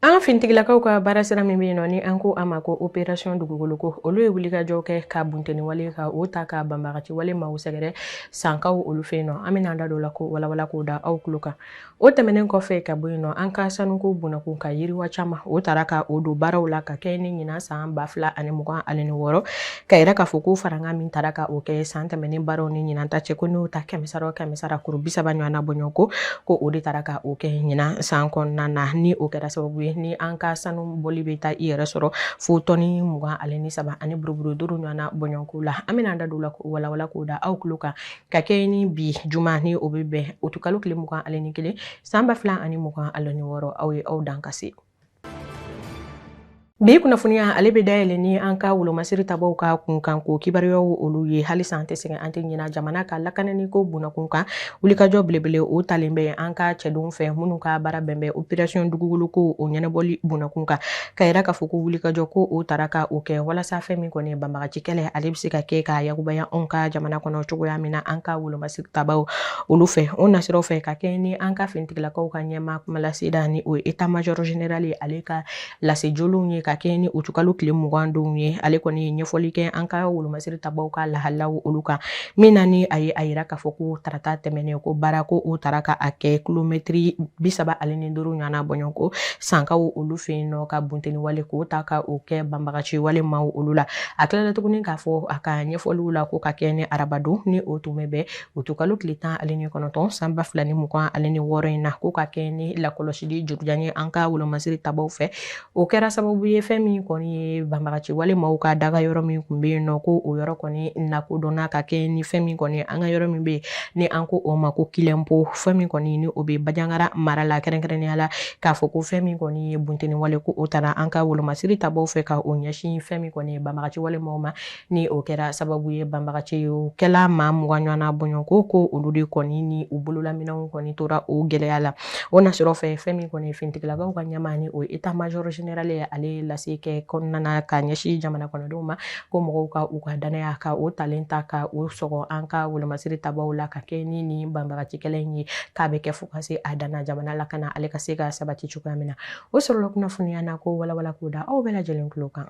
An finitigilakaw ka baara sira min bɛ yen nɔ, ni an ko a ma ko opération dugukolo ko, olu ye wulikajɔ kɛ ka bunteni wale ka o ta ka banbagaci wale maaw sɛgɛrɛ Sankaw olu fɛ yen nɔ. An bɛna an da don la ko walawala k'o da aw tulo kan. O tɛmɛnen kɔfɛ ka bɔ yen nɔ, an ka sanuko bunakun ka yiriwa caman o tara ka o don baaraw la ka kɛ ni ɲinan san 2026, ka yira k'a fɔ ko farankan min tara ka o kɛ san tɛmɛnen baaraw ni ɲinan ta cɛ, ko n'o ta kɛmɛ sara o kɛmɛ sara kuru 30 ɲɔgɔnna bɔɲɔgɔnko, ko o de tara ka o kɛ ɲinan san kɔnɔna na, ni o kɛra sababu ye ni an ka sanu bɔli bɛ taa i yɛrɛ sɔrɔ fo tɔni 23 ani buruburu 5 ɲɔgɔnna bɔɲɔgɔnko la. An bɛna an da don la k'o walawala k'o da aw tulo kan ka kɛ ni bi juma, ni o bɛ bɛn utukalo tile 21 san 2026. Aw ye aw dan ka se. Bi kunnafoniya ale bɛ dayɛlɛ ni an ka wolomasiri tabaw ka kunkan ko kibaruyaw olu ye. Halisa an tɛ sɛgɛn, an tɛ ɲina jamana ka lakanani ko bunakun kan. Wulikajɔ belebele o talen bɛ an ka cɛdenw fɛ minnu ka baara bɛn bɛ opération dugukolo ko o ɲɛnabɔli bunakun kan, ka yira k'a fɔ ko wulikajɔ ko o tara ka o kɛ walasa fɛn min kɔni banbagaci kɛlɛ ale bɛ se ka kɛ ka yakubaya anw ka jamana kɔnɔ cogoya min na an ka wolomasiri tabaw olu fɛ. O nasiraw fɛ, ka kɛ ni an ka finitigilakaw ka ɲɛmaa kumalaseda, ni o ye état major général ye, ale ka lase jolenw ye ka kɛ ni utukalo tile 20 donw ye, ale kɔni ye ɲɛfɔli kɛ an ka wolomasiri tabaw ka lahalaw olu kan, min na ni a ye a yira k'a fɔ ko tarata tɛmɛnen, ko baara ko o tara ka a kɛ kilomɛtiri 35 ɲɔgɔnna bɔɲɔgɔnko Sankaw olu fɛ yen nɔ, ka bunteni wale k'o ta ka o kɛ banbagaci wale maaw olu la. A tilala tuguni k'a fɔ a ka ɲɛfɔliw la ko ka kɛ ni arabadon, ni o tun bɛ bɛn utukalo tile 19 san 2026 in na, ko ka kɛ ni lakɔlɔsili jurujan ye an ka wolomasiri tabaw fɛ, o kɛra sababu ye fɛn min kɔni ye banbagaci wale maaw ka daga yɔrɔ min tun bɛ yen nɔ, ko o yɔrɔ kɔni nakodɔnna, ka kɛ ni fɛn min kɔni an ka yɔrɔ min bɛ yen ni an ko o ma ko Kilenpo, fɛn min kɔni ni o bɛ Banjagara mara la kɛrɛnkɛrɛnnenya la, k'a fɔ ko fɛn min kɔni ye bunteni wale ko o taara an ka wolomasiri tabaw fɛ ka o ɲɛsin fɛn min kɔni ye banbagaci wale maaw ma, ni o kɛra sababu ye banbagaci kɛla maa 20 ɲɔgɔnna bɔɲɔgɔnko, ko olu de kɔni ni u bololaminɛnw kɔni tora o gɛlɛya la. O nasɔrɔ fɛ, fɛn min kɔni finitigilakaw ka ɲɛmaa, ni o ye état major général ye, ale ye lase kɛ kɔnɔna na ka ɲɛsin jamana kɔnɔdenw ma, ko mɔgɔw ka u ka danaya ka o talen ta ka o sɔgɔ an ka wolomasiri tabaw la, ka kɛ ni nin banbagaci kɛlɛ in ye, k'a bɛ kɛ fo ka se a dan na, jamana lakana ale ka se ka sabati cogoya min na. O sɔrɔla kunnafoniya na ko walawala k'o da aw bɛɛ lajɛlen tulo kan.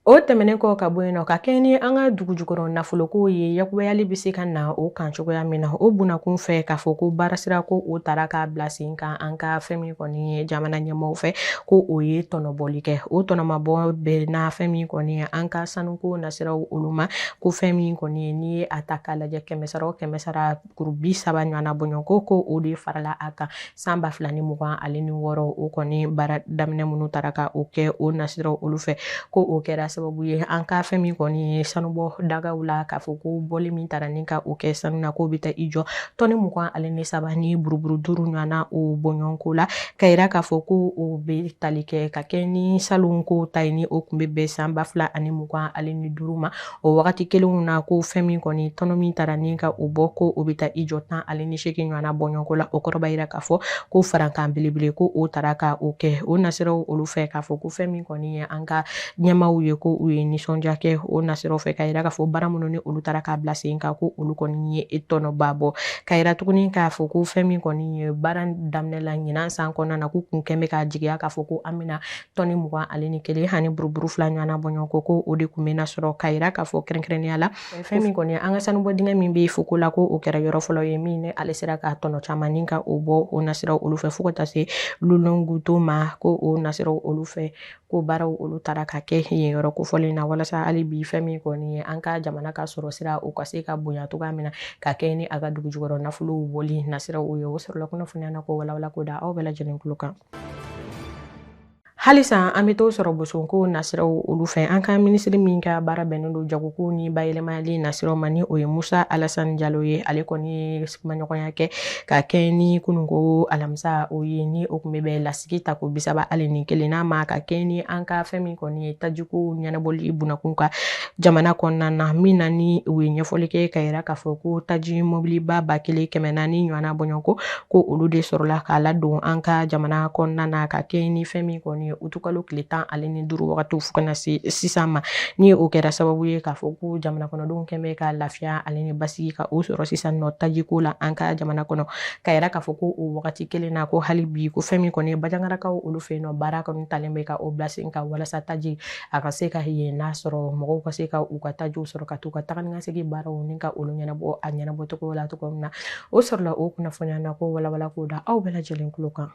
O tɛmɛnen kɔ ka bɔ yen nɔ, ka kɛ ni an ka dugu jukɔrɔ nafoloko ye, yakubayali bɛ se ka na o kan cogoya min na, o bunakun fɛ, k'a fɔ ko baarasira ko o tara k'a bila sen kan an ka fɛn min kɔni ye jamana ɲɛmaaw fɛ, ko o ye tɔnɔbɔli kɛ. O tɔnɔmabɔ bɛ na fɛn min kɔni ye an ka sanuko nasiraw olu ma, ko fɛn min kɔni ye n'i ye a ta k'a lajɛ, kɛmɛ sara o kɛmɛ sara kuru 30 ɲɔgɔnna bɔɲɔgɔnko, ko o de farala a kan san 2026. O kɔni baara daminɛ minnu taara ka o kɛ o nasiraw olu fɛ, ko o kɛra sababu ye an ka fɛn min kɔni ye sanubɔ dagaw la, k'a fɔ ko bɔli min taara ni ka o kɛ sanu na, k'o bɛ taa i jɔ tɔni 23 ni buruburu 5 ɲɔgɔnna o bɔɲɔgɔnko la, ka yira k'a fɔ ko o bɛ tali kɛ ka kɛ ni salon ko ta ye, ni o tun bɛ bɛn san 2025 ma. O wagati kelenw na, ko fɛn min kɔni tɔnɔ min taara ni ka o bɔ, ko o bɛ taa i jɔ 18 ɲɔgɔnna bɔɲɔgɔnko la. O kɔrɔ b'a yira k'a fɔ ko farankan belebele ko o taara ka o kɛ o nasiraw olu fɛ, k'a fɔ ko fɛn min kɔni ye an ka ɲɛmaaw ye, ko u ye nisɔndiya kɛ o nasiraw fɛ, ka yira k'a fɔ baara minnu ni olu taara k'a bila sen kan, ko olu kɔni ye tɔnɔba bɔ, ka yira tuguni k'a fɔ ko fɛn min kɔni ye baara daminɛ la ɲinan san kɔnɔna na, k'u kun kɛn bɛ k'a jigiya k'a fɔ ko an bɛna tɔni 21 ani buruburu 2 ɲɔgɔnna bɔɲɔgɔnko, ko o de kun bɛna sɔrɔ, ka yira k'a fɔ kɛrɛnkɛrɛnnenya la fɛn min kɔni an ka sanubɔ dingɛ min bɛ Foko la, ko o kɛra yɔrɔ fɔlɔ ye min ni ale sera ka tɔnɔ caman ni ka o bɔ o nasiraw olu fɛ, fo ka taa se Loulo-Gounkoto ma, ko o nasiraw olu fɛ, ko baaraw olu taara ka kɛ yen yɔrɔ kofɔlen na, walasa hali bi fɛn min kɔni ye an ka jamana ka sɔrɔ sira o ka se ka bonya cogoya min na, ka kɛ ni a ka dugu jukɔrɔ nafolow bɔli nasiraw ye. O sɔrɔla kunnafoniya na ko walawala ko da aw bɛɛ lajɛlen tulo kan. Halisa an bɛ to sɔrɔ bosonko nasiraw olu fɛ. An ka minisiri min ka baara bɛnnen don jagoko ni bayɛlɛmali nasiraw ma, ni o ye Musa Alasani Jalo ye, ale kɔni ye kumaɲɔgɔnya kɛ ka kɛ ni kununko alamisa o ye, ni o tun bɛ bɛn lasigi tako 31 n'a ma, ka kɛ ni an ka fɛn min kɔni ye tajiko ɲɛnabɔli bunakun kan jamana kɔnɔna na, min na ni u ye ɲɛfɔli kɛ ka yira k'a fɔ ko taji mɔbiliba 1400 ɲɔgɔnna bɔɲɔgɔnko, ko olu de sɔrɔla k'a ladon an ka jamana kɔnɔna na, ka kɛ ni fɛn min kɔni ye daminɛ utukalo tile 15 wagatiw fo ka na se sisan ma, ni o kɛra sababu ye k'a fɔ ko jamana kɔnɔdenw kɛn bɛ ka lafiya ale ni basigi ka o sɔrɔ sisan nɔ tajiko la an ka jamana kɔnɔ. Ka yira k'a fɔ ko o wagati kelen na ko hali bi ko fɛn min kɔni ye Bajangarakaw olu fɛ yen nɔ, baara kɔni talen bɛ ka o bila sen kan walasa taji a ka se ka yen n'a sɔrɔ mɔgɔw ka se ka u ka tajiw sɔrɔ ka t'u ka taga ni ka segin baaraw ni ka olu ɲɛnabɔ a ɲɛnabɔcogo la cogo min na. O sɔrɔla o kunnafoniya na ko walawala k'o da aw bɛɛ lajɛlen tulo kan.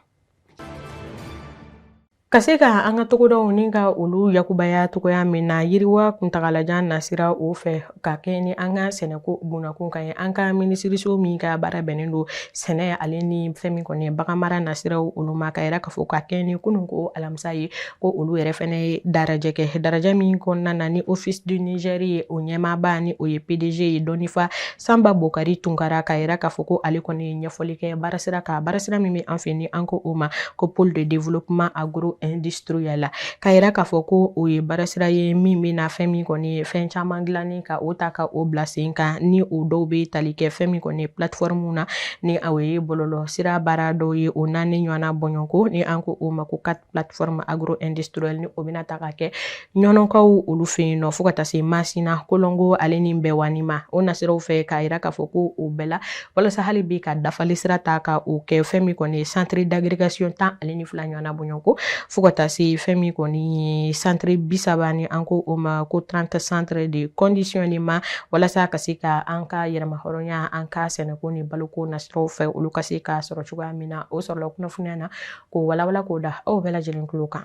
Ka se ka an ka togodaw ni ka olu yakubaya cogoya min na, yiriwa kuntagalajan nasira o fɛ ka kɛ ni an ka sɛnɛko bunakun kan ye. An ka minisiriso min ka baara bɛnnen don sɛnɛ ale ni fɛn min kɔni ye baganmara nasiraw olu ma, ka yira k'a fɔ ka kɛ ni kununko alamisa ye ko olu yɛrɛ fɛnɛ ye darajɛ kɛ. Darajɛ min kɔnɔna na ni Office du Niger ye o ɲɛmaaba ni o ye PDG ye Dɔnnifa Sanba Bokari Tunkara, ka yira k'a fɔ ko ale kɔni ye ɲɛfɔli kɛ baarasira kan, baarasira min bɛ an fɛ ni an ko o ma ko pôle de développement agro industriel, ka yira k'a fɔ ko o ye baarasira ye min bɛna fɛn min kɔni ye fɛn caman dilanni ka o ta ka o bila sen kan, ni o dɔw bɛ tali kɛ fɛn min kɔni ye plateforme na, ni o ye bɔlɔlɔ sira baara dɔw ye o naani ɲɔgɔnna bɔɲɔgɔnko, ni an ko o ma ko 4 plateforme agro industriel, ni o bɛna ta ka kɛ ɲɔnɔkaw olu fɛ yen nɔ fo ka taa se Masina, Kolongo ale ni Bɛwani ma. O nasiraw fɛ k'a yira k'a fɔ ko o bɛɛ la walasa hali bi ka dafali sira ta ka o kɛ fɛn min kɔni ye centre d'agrégation 12 ɲɔgɔnna bɔɲɔgɔnko fo ka taa se fɛn min kɔni ye centre 30 ni an ko o ma ko 30 centre de conditionnement, walasa ka se ka an ka yɛrɛmahɔrɔnya an ka sɛnɛko ni baloko nasiraw fɛ olu ka se ka sɔrɔ cogoya min na. O sɔrɔla kunnafoniya na k'o walawala k'o da aw bɛɛ lajɛlen tulo kan.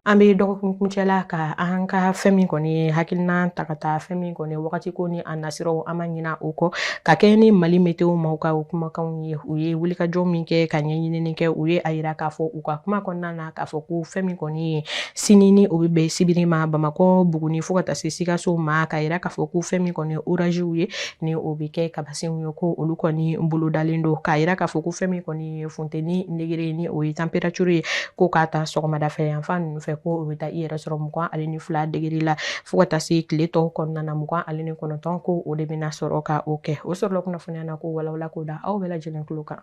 An bɛ dɔgɔkun kuncɛla ka an ka fɛn min kɔni ye hakilina ta ka taa fɛn min kɔni wagati ko ni a nasiraw, an ma ɲina o kɔ ka kɛ ni Mali Météo maaw ka o kumakanw ye. U ye wulikajɔ min kɛ ka ɲɛɲinini kɛ, u ye a yira k'a fɔ u ka kuma kɔnɔna na k'a fɔ ko fɛn min kɔni ye sini ni o bɛ bɛn sibiri ma Bamakɔ, Buguni fo ka taa se Sikaso ma, ka yira k'a fɔ ko fɛn min kɔni ye oragew ye ni o bɛ kɛ kabasenw ye, ko olu kɔni bolodalen don. K'a yira k'a fɔ ko fɛn min kɔni ye funteni degré ni o ye température ye, ko k'a ta sɔgɔmada fɛ yanfan ninnu fɛ ko o bɛ taa i yɛrɛ sɔrɔ 22 degré la fo ka taa se tile tɔw kɔnɔna na 29, ko o de bɛna sɔrɔ ka o kɛ. O sɔrɔla kunnafoniya na ko walawala k'o da aw bɛɛ lajɛlen tulo kan.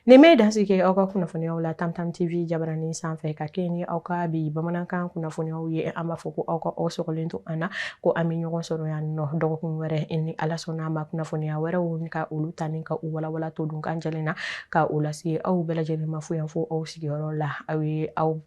Nin bɛ dansigi kɛ aw ka kunnafoniyaw la Tam Tam TV jabaranin sanfɛ ka kɛ ni aw ka bi bamanankan kunnafoniyaw ye. An b'a fɔ ko aw ka aw sɔgɔlen to an na, ko an bɛ ɲɔgɔn sɔrɔ yan nɔ dɔgɔkun wɛrɛ ni Ala sɔnna a ma, kunnafoniya wɛrɛw ka olu ta ni ka u walawala to dun kan jɛlen na ka o lase aw bɛɛ lajɛlen ma fo yan fo aw sigiyɔrɔ la. Aw ye aw